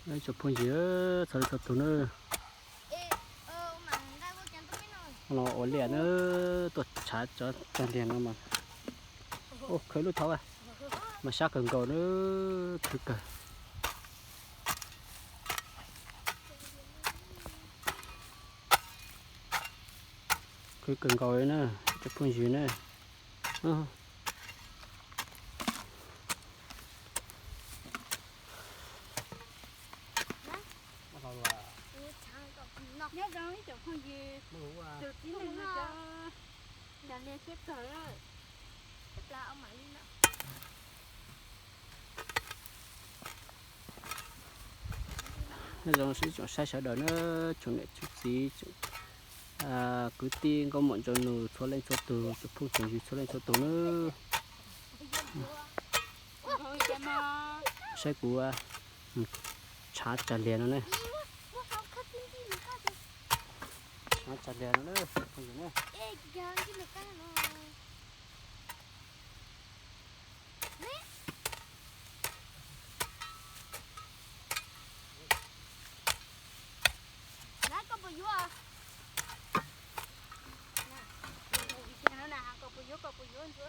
Tsoom phooj ywg txhua leej txhua tus na, no ua liaj na, tuaj tshav tso cag liag no mas, khwv lub thaud mas sab kawg nkaus na, khwv kawg, khwv kawg nkaus na, tsoom phooj ywg na. Nyob zoo ib tsoom phooj ywg, tus txiv neej no cov cag liag siab kawg. Nyob zoo ib tsoom saib sawv daws na, tsoom niam tsoom txiv, kwv tij nkauj muam nraug nus txhua leej txhua tus, tsoom phooj tsoom ywg txhua leej txhua tus na. Saib kuv tshav tsag liag no ne. Tshav tsag liag no na.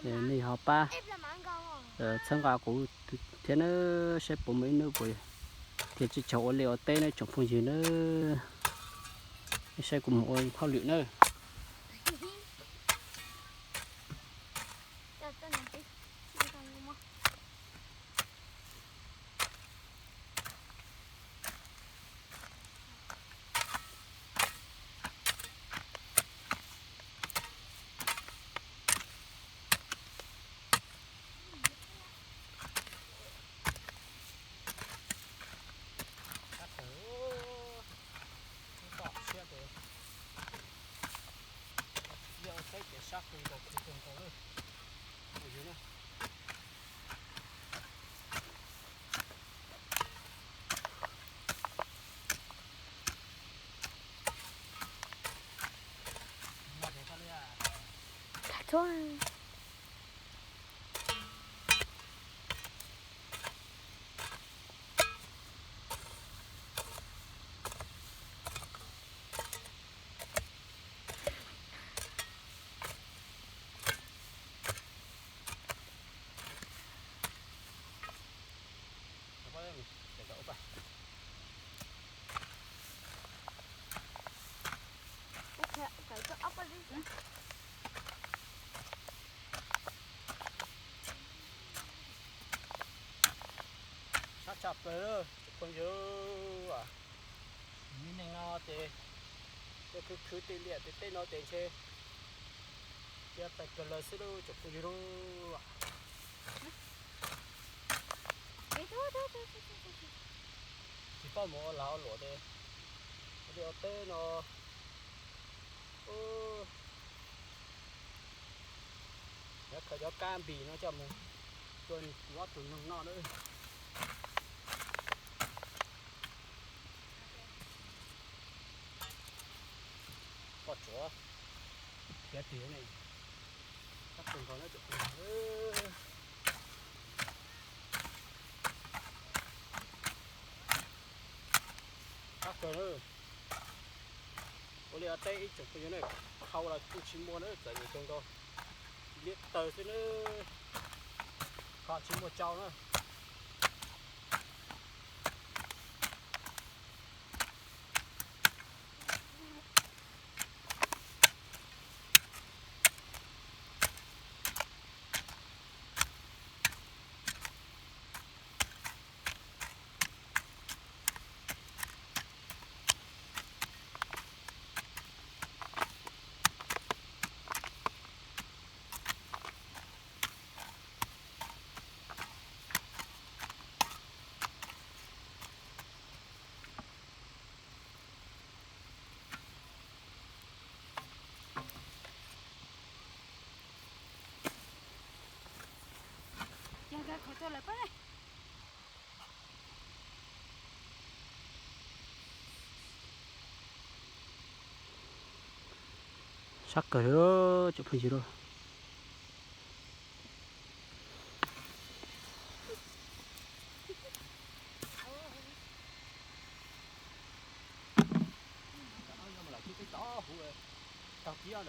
Nej ho pab txhawb nqa kuv thiab na, saib puas muaj ib hnub puas thiaj tsis tshua ua liaj ua teb na tsoom phooj ywg na. Saib kuv mus ua hauj lwm na. Sab kawg, ib tom siab ces, ib yog ua teb ces sab kawg nkaus, khwv kawg nkaus lawm. Sab tshaj plaws, phooj ywg. Lub neej no ces, tej khwv khwv tej liaj tej teb no ces ntshe cia pes kawg lawm xwb lauj tsoom phooj ywg lauj. Tsis paub mus ua lag ua luam ces, ua liaj ua teb no, yuav khaws cov kab npis no coj mus tua ob tug noog noj na. Poj tsuav khiav tig ne, sab kawg nkaus na tsoom phooj ywg. Sab kawg na. Ua liaj ua teb ib tsoom phooj ywg na, khau los kuj tsis muaj na, txawm nws kawg nkaus, liab taw xwb na, kho tsis muaj tsau na. Sab kawg tsoom phooj ywg lauj. Tab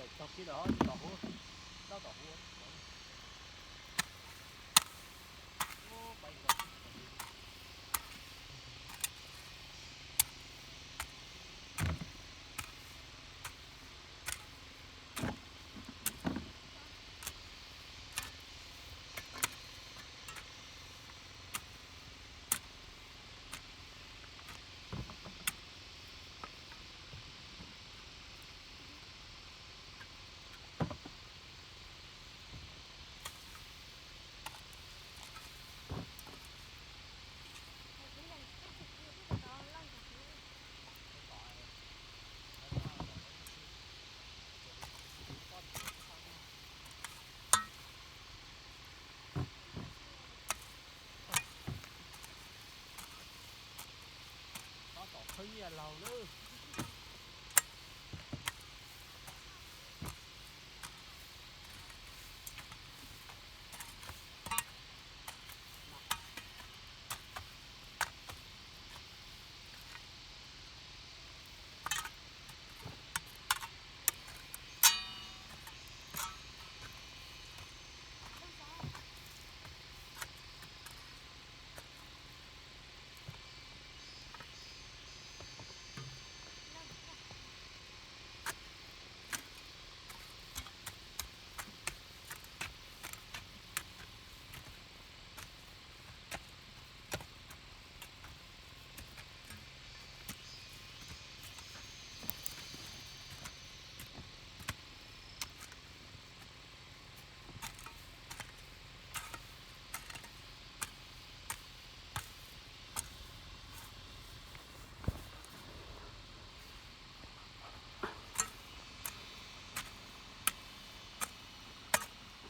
tom khawb nyiaj laug lawm.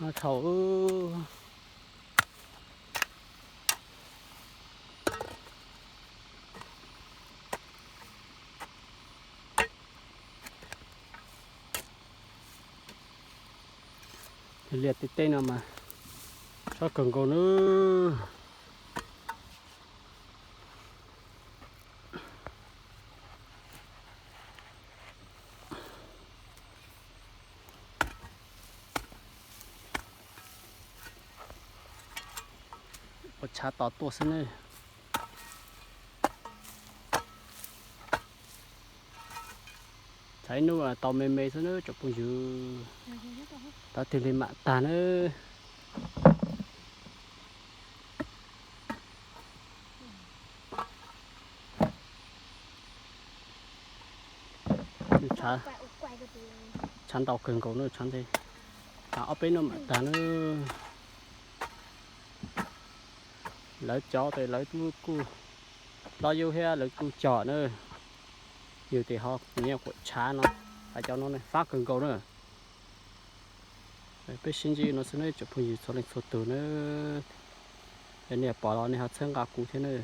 Thaum liaj teb teb no mas txhob kawg nkaus nawb. Ua tshav tos tuaj xwb nawb. Tshav ib hnub tau me me xwb nawb tsoom phooj ywg. Tab tig li mam tag nawb. Tshav ntau kawg nkaus nawb, tshav ntau. Ob peb hnub mam tag nawb. Lawv cov tes lawv kuj hlob yub thiab lawv kuj cog nawb. Yus tes ho nyiam quam tshav no, hais cov no fab kawg nkaus na. Peb sib ntsib no xwb nawb tsoom phooj ywg txhua leej txhua tus nawb. Yog nej pom los nej ho txhawb nqa kuv thiab nawb.